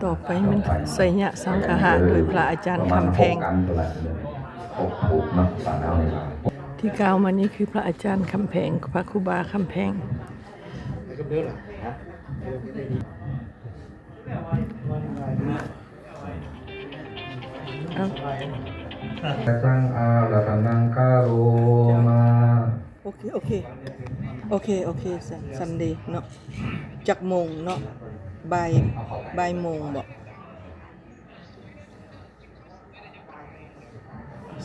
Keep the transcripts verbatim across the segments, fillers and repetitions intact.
ต่อไปแม่นไสยะสังคหะโดยพระอาจารย์คำแพง ที่กล่าวมานี้คือพระอาจารย์คำแพง พระครูบาคำแพง เอ้า ตังอาราธนังคารมา โอเค โอเค โอเค โอเค ซัน Sunday เนาะ จักโมงเนาะ บ่าย บ่ายโมงบ่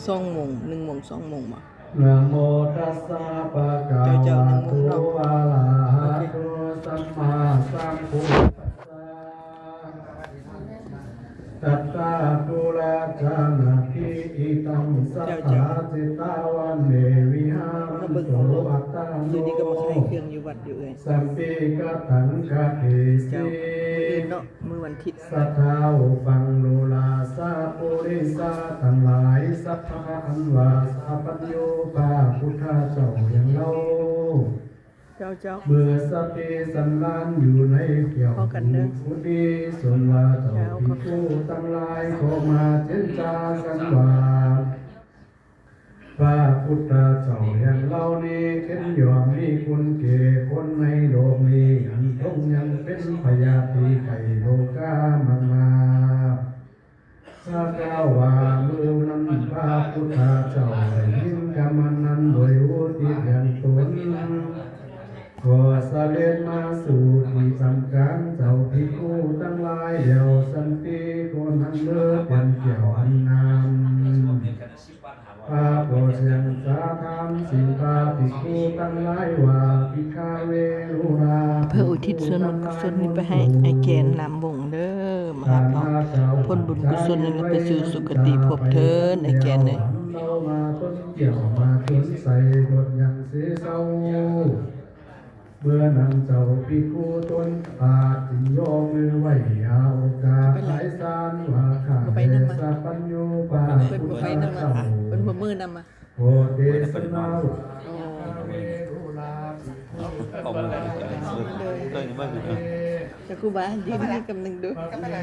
สองโมง หนึ่งโมง สองโมงบ่ นะโมตัสสะภะคะวะโต เจ้า หนึ่งโมงเนาะ อะระหะโต โอเค สัมมาสัมพุทธัสสะ ตัตตะปูระจานาธิ อิทัง สัตถา เจ้า เจ้า เจตะวะเน วิหารันโต อัตตาโน อยู่นี่ก็มาขายเครื่องอยู่วัดอยู่เอ้ย สันติกะตัง กะเทสิ เจ้า มื้ออื่นเนาะ มื้อวันอาทิตย์ สัทธา โอปังค์ ดูราชปุริสะตังหลาย สัทธา อันว่าสัพพัญญูพระพุทธเจ้าอย่างเฮา เจ้า เจ้า เมื่อสติสันดานอยู่ในแก้ว พอกันเด้อ ผู้ดี ส่วนว่าเจ้า เจ้า ภิกขุตังหลาย ขอมาเจรจากันว่า พระพุทธเจ้าอย่างเฮานี้ เห็นย่อมมีคุณแก่คนในโลกนี้ อันพระองค์ยังเป็นพยาธิไข้โรคามรณะ ถ้าเจ้าว่าเมื่อนั้นพระพุทธเจ้าได้ยินคำอันนั้นโดยอุทิศแห่งตน ก็เสด็จมาสู่ที่ทำการเจ้าภิกขุตังหลายแล้ว สันติก็นั่งเลิศเป็นแก้วอันงาม พระผู้เสียงสาธรรมสิ่งพระภิกขุตังหลายว่า ภิกขะเว ดูรา เพื่ออุทิศส่วนบุญกุศลนี้ไปให้ไอ้แกนนามวงเด้อ มาหาเอาผลบุญกุศลนี้ไปสู่สุคติภพเถิด ไอ้แกนเอ้ย เรามาต้นแก้วมาจนใส่บทยังเสเศร้า เมื่อนั้นเจ้าภิกขุตนปาดจึงยกมือไหว้อาโอกาสหลายสารว่า ข้าแต่สัพพัญญูพระพุทธเจ้า เปิ้นบ่มือนำมา ขอเทศนาว่า เอามือ เจ้าครูบายืนนี่กำลังดู ยืนนั่นแหละ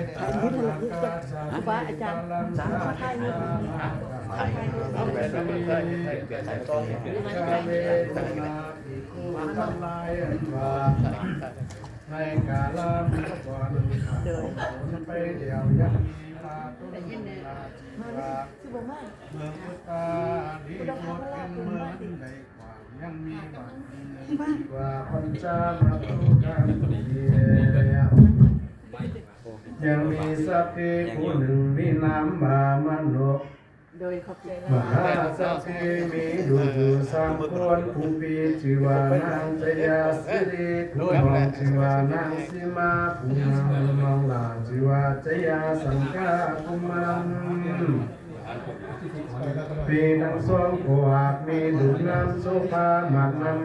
ครูบาอาจารย์ ถ่ายรูป ถ่ายรูป ในกาลามิก่อน เดิน ไปเดียวยังมีมาต้น ได้ยินเนี่ย มาไม่ได้ คือบ่มา เมืองพุทธานิโคตเป็นเมืองในกว้างยังมีวัดที่ว่าปัญจมาตุกันเดียว ยังมีสัพพีผู้หนึ่งมีนามว่ามโน โดยขอบใจ มหาสัพพีมีลูกอยู่สามคน ผู้พี่ชื่อว่านางจยาสิริ ผู้น้องชื่อว่านางสีมา ผู้นางน้องหลาชื่อว่าจยาสังคากุมาร พี่ทั้งสองก็อาจมีลูกนามโสภามากนำ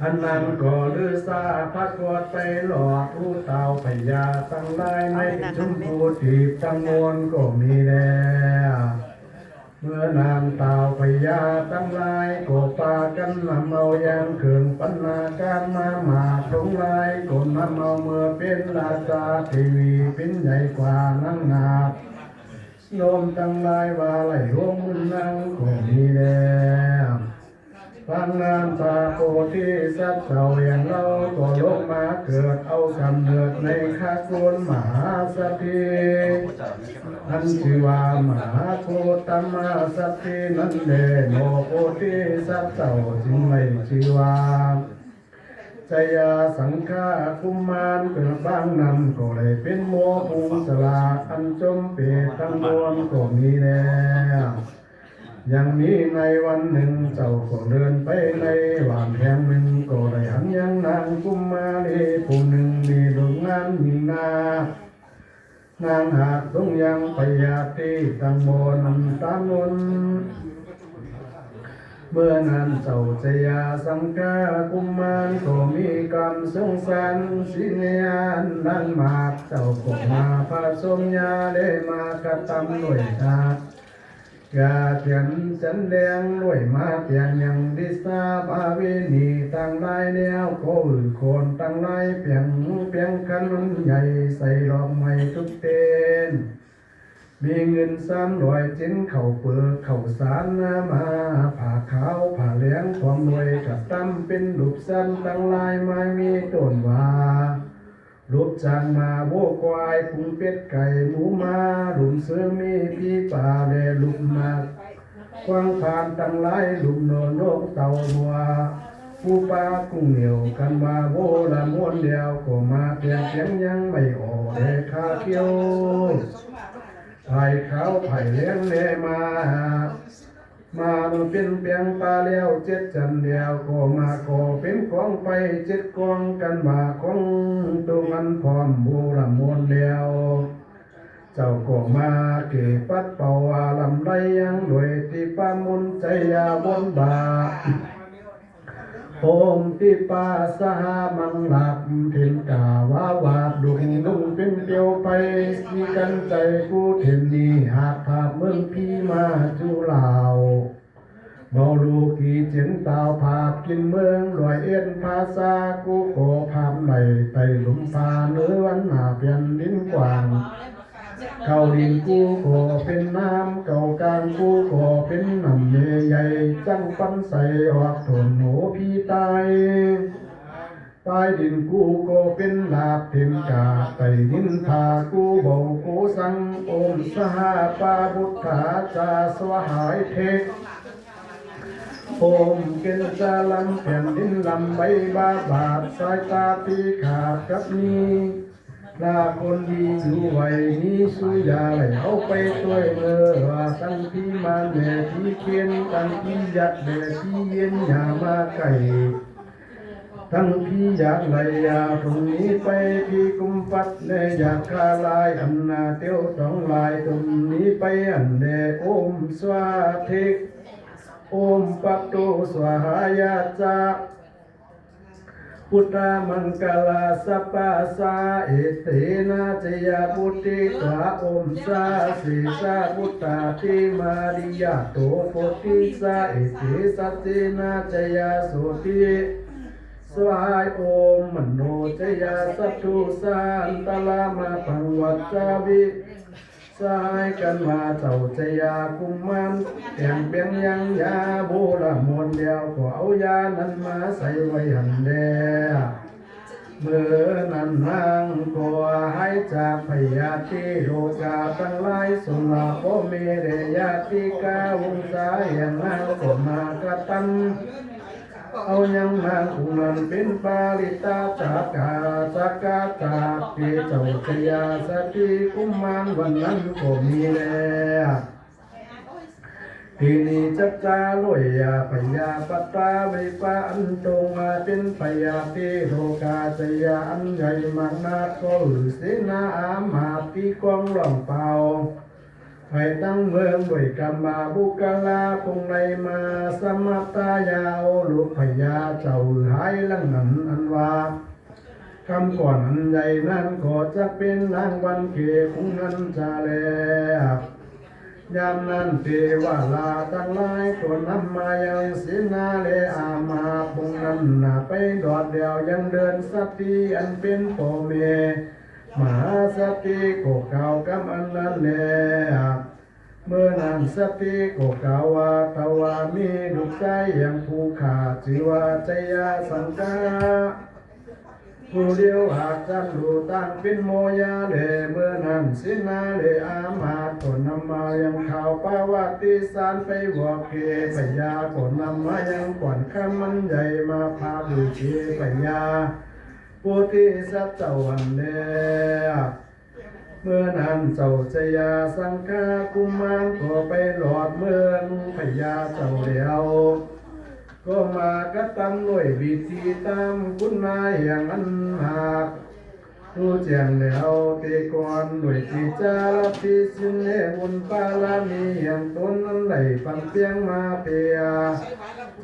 อันนั้นก็ลือสาพระโคตรไปหลอกผู้เฒ่าพญาทั้งหลายในชุมผู้ที่ทั้งมวลก็มีแล้ว เมื่อนั้นเฒ่าพญาทั้งหลายก็ปากันนำเอาอย่างเครื่องบรรณาการมา หมากทั้งหลายก็นำเอาเมื่อเป็นราชาเทวีเป็นใหญ่กว่านักนา โยมทั้งหลายว่าไหลหลวงบุญนังก็มีแล้ว ปางนั้นพระโพธิสัตว์เจ้าอย่างเฮาก็ลงมาเกิดเอากำเนิดในขกุลมหาสัพพี อันชื่อว่ามหาโคตมสัพพีนั้นแล หมอโพธิสัตว์เจ้าจึงได้ชื่อว่า จยาสังคากุมาร เกิดปางนั้นก็ได้เป็นหมอองค์สลา อันจมเปรตทั้งมวลก็มีแล้ว ยังมีในวันหนึ่งเจ้าก็เดินไปในบ้านแห่งหนึ่ง ก็ได้หันยังนางกุมารีผู้หนึ่งมีรูปงามยิ่งนัก นางหากทรงยังพยาธิทั้งมวลนั้นตามน เมื่อนั้นเจ้าจยาสังคากุมารก็มีความสงสารสิเนียนดังมาก เจ้าก็มาผสมยาได้มากระทำด้วยตา แก ยาเตียนจันแดงด้วยมาเตียนยังดิสาบาเวนีตังหลายแล้ว ก็อือคนตังหลายเปียงเปียงคันมันใหญ่ใส่ดอกไม้ทุกเตียน มีเงินสามร้อย เจ็นข้าวเปลือกข้าวสารมา ผ้าขาวผ้าแหลงพร้อมด้วยกระตำเป็นรูปสันตังหลายไม้มีต้นว่า รูปช้างม้าวัวควายฝูงเป็ดไก่หมูหมา หลุมเสือมีผีป่าและรูปหมาก กวางผานตังหลาย รูปนกนกเต่าบัว ปูปลากุ้งเหนี่ยวกันว่าโวละมวนแล้ว ก็มาเตียงเตียงยังไม่ออกแลคาเขียว ไผ่ขาวไผ่แหลงแลมา มาโนเป็นเปียงปลาแล้วเจ็ดจันแล้ว ก็มาก่อเป็นกองไฟเจ็ดกองกันว่าของตรงอันพร้อมโวละมวนแล้ว เจ้าก็มาเก็บปัดเป่าอาลำไรยังโดยที่ปามนใจยาบนบา โอมติปาสหามังลักเพ็ญกาวาวาดลุงลุงเป็นเปียวไปสีกันใจผู้เทนนีหากภาพเมืองพีมาจุลาว เมาลูกกี่เจียงตาวภาพกินเมืองร้อยเอ็ดภาษากูก็ภาพไหลไต่หลุมพาเนื้อวันหน้าแผ่นดินกว้าง เก่าดินกูก็เป็นน้ำเก่ากลางกูก็เป็นน้ำเมใหญ่จังปันใสออกโถนโหพีตาย ใต้ดินกูก็เป็นลาบเต็มกาไต่ดินทากูเบาโกสัง โอมสหาปาบุทธาจาสวหายเทก โอมเป็นจาลำแผ่นดินลำใบบาบาดสายตาตีขาดกับนี้ ลาคนดีอยู่ไหวนี้สุยาไหลเอาไปช่วยเมื่อว่าตั้งที่มาแม่ที่เคียนตั้งที่ยักษ์แม่ที่เย็นอย่ามาไก่ ทั้งพี่อยากไหลยาตรงนี้ไปพี่กุมปัดแลอยากคาลายอันนาเตียวสองลายตรงนี้ไปอันแลโอมสวาเทก โอมปัตโตสวาหายาจา พุทธามังกลาสัพพาสาเอเตนะจยาพุทธิตวาโอมสาสีสาพุทธาติมาริยาโตโพธิสาเอเตสัจเจนะจยาโสติ สวายโอมมโนจยาสัตถุสันตลามาพังวัจจาวิ สหายกันว่าเจ้าจยากุมารแต่งเปียงยังยาโบราณมนต์แล้วก็เอายานั้นมาใส่ไว้หันแล เมื่อนั้นนางก็หายจากพยาธิโรคาทั้งหลายสมมาพ่อแม่และญาติกาวงศาแห่งนางก็มากระตัน เอายังนางองค์นั้นเป็นปาริตาจากกาจากกาจากที่เจ้าจยาสติกุมารวันนั้นก็มีแล้ว ทีนี้จักจาลอยยาพยาปัตตาวิปะอันตรงมาเป็นพยาธิโรคาจยาอันใหญ่มากนักก็หือเสนาอามาตย์ที่กองร้องเป่า ไปตั้งเมืองด้วยกรรมาบุคลาคงได้มาสมัตตายาเอาลูกพญาเจ้าหายหลังนั้นอันว่า คำก่อนอันใหญ่นั้นก็จะเป็นรางวัลเกศองค์นั้นจะแล ยามนั้นเทวราชทั้งหลายตัวนำมายังเสนาและอามาตย์องค์นั้นนาไปดอดแล้วยังเดินสตรีอันเป็นพ่อแม่ มหาสตรีก็กล่าวกำอันนั้นแล เมื่อนั้นสตรีก็กล่าวว่า ทว่ามีลูกชายอย่างผู้ข้าชื่อว่าจยาสังกา ผู้เดียวหากจันดูตั้งเป็นโมยาแล เมื่อนั้นเสนาและอามาตย์ก็นำมายังข่าวประวัติสารไปบอกเกพญาก็นำมายังก่อนคำมันใหญ่มาพาบูเกพญา โพธิสัตว์เจ้าอันแล เมื่อนั้นเจ้าจยาสังคากุมารก็ไปหลอดเมืองพญาเจ้าแล้ว ก็มากระทำด้วยวิธีตามคุณนายอย่างนั้นหาก รู้แจ้งแล้วแต่ก่อนด้วยที่จาระที่สินและบุญบารมีอย่างตนนั้นได้ปันเปียงมาเปีย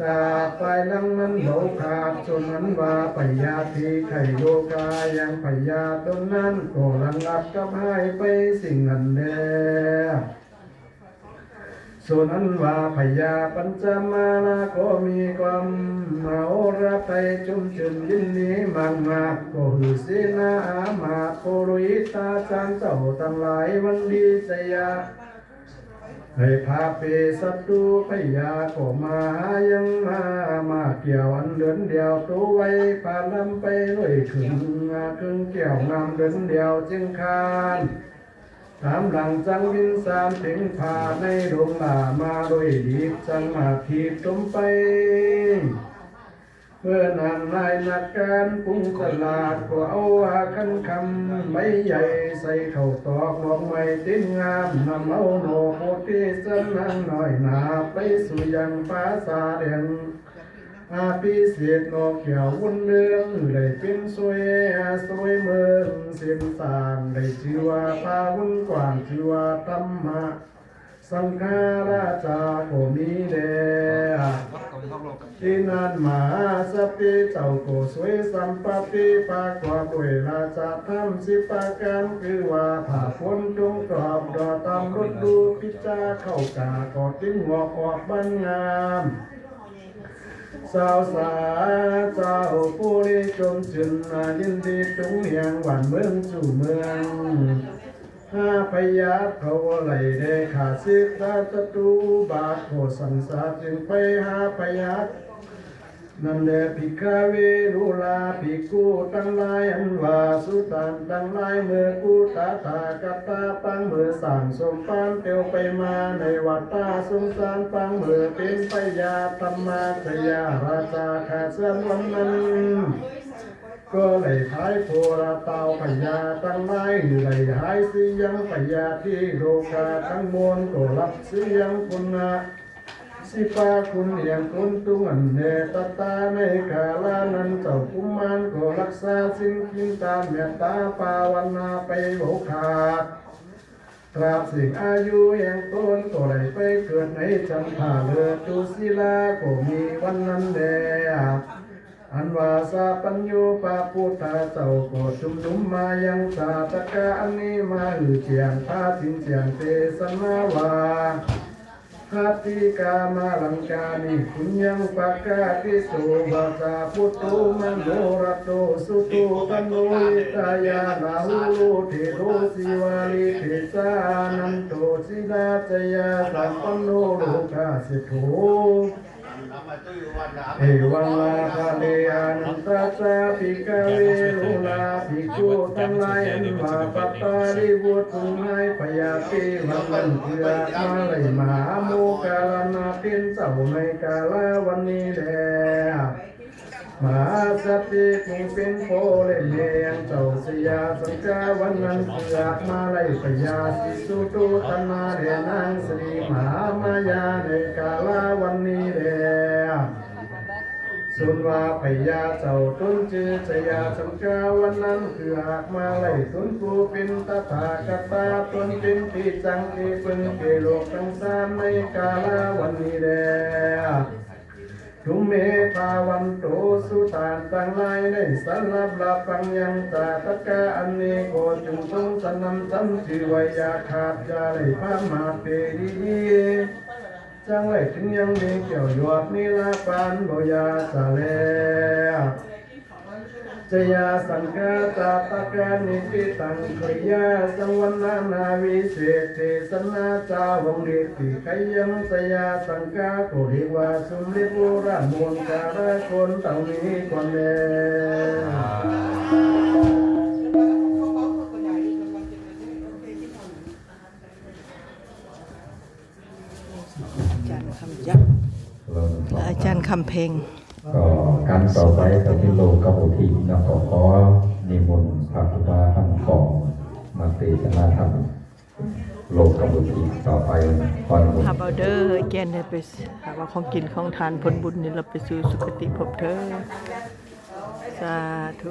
จากฝ่ายหลังนั้นเบาขาด ส่วนนั้นว่าพยาธิไข้โรคายังพยาธิตนนั้นก็ระงับกับหายไปสิ่งนั้นแล ส่วนอันว่าพญาปัญจมาลาก็มีความมโหฬารไพรชมชื่นยินดีมากนัก ก็หื้อเสนาอามาตย์ปุโรหิตอาจารย์เจ้าตังหลายหวังดีไสยา ให้พาเปศัตรูพญาก็มาหายังมา มาเกี่ยวอันเดินเดี่ยว โตไวพาลำไปด้วยเคิ่ง เคิ่งแก้วงามเดินเดี่ยวจึงคาน ต๋ามหลังจังวินสารเพ็งพาในโรงหล้ามาโดยดี จังมาถีบตมไป เมื่อนั้นนายนักการกรุงตลาดก็เอาอาคันคำใบใหญ่ใส่เข้าตอกดอกไม้ติ้นงาม นำเอาหน่อโพธิสันนางน้อยหนาไปสู่ยังปราสาทแห่ง อภิเษกนอกแก้วบุญเรือง ได้เป็นสวยสวยเมืองเส้นสร้าง ได้ชื่อว่าพาบุญกว้าง ชื่อว่าธรรมะสังฆาราชาก็มีแล ที่นั้นมหาเศรษฐีเจ้าก็สวยสัมปติประกอบด้วยราชธรรมสิบประการ คือว่าผ้าฝนจงกรอบดอกตำรุดดูพิจาเข้ากาก็ติ้งหงอกออกบานงาม สาวสาเจ้าผู้ได้ชมชื่นยินดีตุงเฮียงหวานเมืองสู่เมือง ห้าพญาเขาไหลได้ข้าศึกศัตรูบาดโผสังสาจึงไปห้าพญา นั้นแลภิกขเวรุลาภิกขุตังหลายอันว่าสุตานตังหลายเมื่อกูตถาคตาปางเมื่อสร้างสมปานเตียวไปมาในวัฏฏะสงสารปางเมื่อเป็นพญาธรรมชยาราชาข้าเชิญวันนั้น ก็ไหลพายโพราตาวพญาตังหลายไหลหายเสียงพญาที่โลกาทั้งมวลก็รับเสียงคุณนะ สิบาคุณแห่งคุณตุงอันแน่ตัตตาในกาลานั้นเจ้ากุมารก็รักษาศีลกินตามเมตตาภาวนาไปโวขาด ตราบสิ้นอายุแห่งตนก็ได้ไปเกิดในจันทาเลิศตุศิลาก็มีวันนั้นแล อันว่าสัพพัญญูพระพุทธเจ้าก็ชุมนุมมายังสาธกะอันนี้มาหื้อแจ้งพระสินแจ้งเทศนาว่า ทัตถิกามาลังกานิปุญญังปะกาติโต วาสาปุตโตมโนรัตโต สุโตตันโน หิตายา ราหุโล เทโส สีวาลี เตสา อานันโต สีลาสยาสัมปันโน โลกาเศรษฐโถ เอวังลาภะเลอานันทะสาภิกขเวรุลาภิกขุตังหลายอันว่าปัตตาลีบุตรตุงหายพยาธิวันนั้นเกือมาไล่มหาโมคคัลลานะเป็นเจ้าในกาลาวันนี้แล มหาเศรษฐีผู้เป็นพ่อและแม่เจ้าสยาสังกาวันนั้นเกือมาไล่พญาศรีสุโธธนาและนางศรีมหามายาในกาลาวันนี้แล ส่วนว่าพญาเจ้าตนจื้อสยาสังกาวันนั้นเกือมาไล่ตนผู้เป็นตถาคตาตนเป็นที่จังที่เพิ่งแก่โลกทั้งสามในกาลาวันนี้แล ตุเม ภาวันโต สุตานตังหลายได้สดับรับฟังยังจาตกะอันนี้ก็จงทรงสนำซ้ำจื้อไว้อย่าขาดอย่าได้ประมาทเตดี จังได้ถึงยังมีแก้วยอดนิรปานบ่อย่าสะแล สยาสังกาจาตกานิติตัง ขริยาสังวรรณนาวิเศษเทศนาจาหวังฤทธิไขยังสยาสังกาก็เรียกว่าสมฤทธิ์วรมนต์คาถาคนเต่านี้ก่อนแล อาจารย์คำจักร อาจารย์คำเพ็ง ก็กันต่อไปก็เป็นโลกกบุตรีเนาะ ก็ขอนิมนต์พระครูบาทั้งสองมาเทศนาธรรมโลกกบุตรีต่อไป ขอนิมนต์ ฮับเอาเด้อ แก่นได้ไป หากว่าของกินของทานผลบุญนี่เราไปสู่สุคติภพเถิด สาธุ